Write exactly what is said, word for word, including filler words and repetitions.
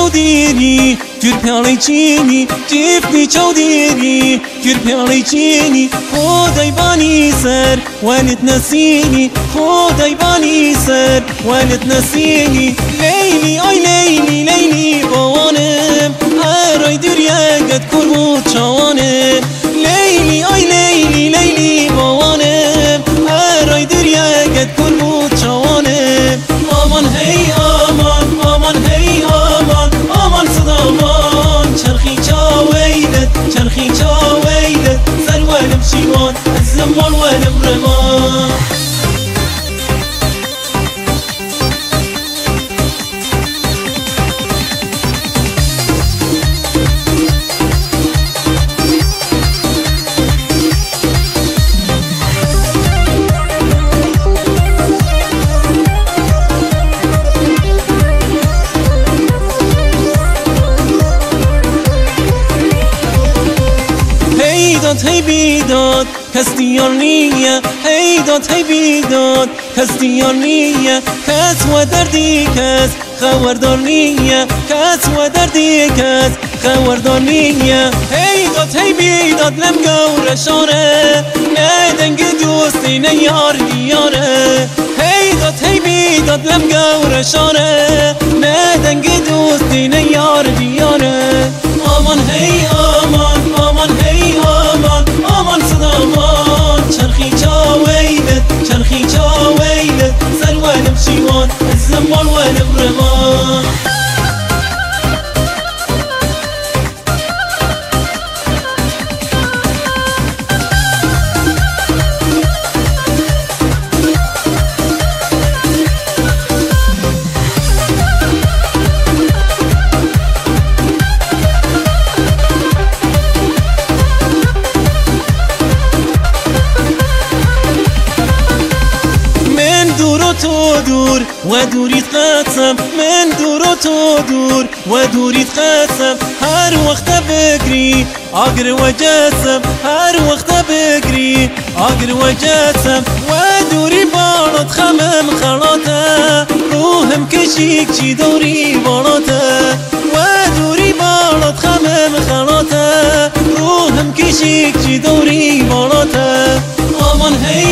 Dêrî, kür piyalê çînî, çiftî çaw dêrî, kür piyalê çînî, xo dey banî ser, wenit nesînî, xo dey banî ser, wenit nesînî. Leylî, ay Leylî, Leylî bawanim, eray dûriyeket kur bû çawanim. Leylî, ay Leylî, Leylî bawanim, eray dûriyeket kur bû çawanim. Aman hey aman, aman hey aman, aman sed aman. Çerxî çaweyde, çerxî çaweyde, ser welim şîwan, ez li mal welim reman. Hey dad, hey bîdad, kes diyar niye. Hey dad, hey bîdad, kes diyar niye. Kes we derdî kes xewerdar niye. Kes we derdî kes xewerdar niye. Hey dad, hey bîdad, lem gewre şare, ne dengê dostî ne yar diyare. Hey dad, hey bîdad, lem gewre şare, ne dengê dostî ne yar diyare. Aman hey aman, aman hey aman, aman sed aman. Çerxî çaweyde, çerxî çaweyde, ser welim şîwan, ez li mal welim reman. Min dûr û to dûr, we dûrî diqesim. Min dûr û to dûr, we dûrî diqesim. Her wext te bigirî, agir we cesim. Her wext te bigirî, agir we cesim. We dûrî bala dixemim xelate, ruhim kişîk çî dûrî balate. We dûrî bala dixemim xelate, ruhim kişîk çî dûrî balate. Aman hey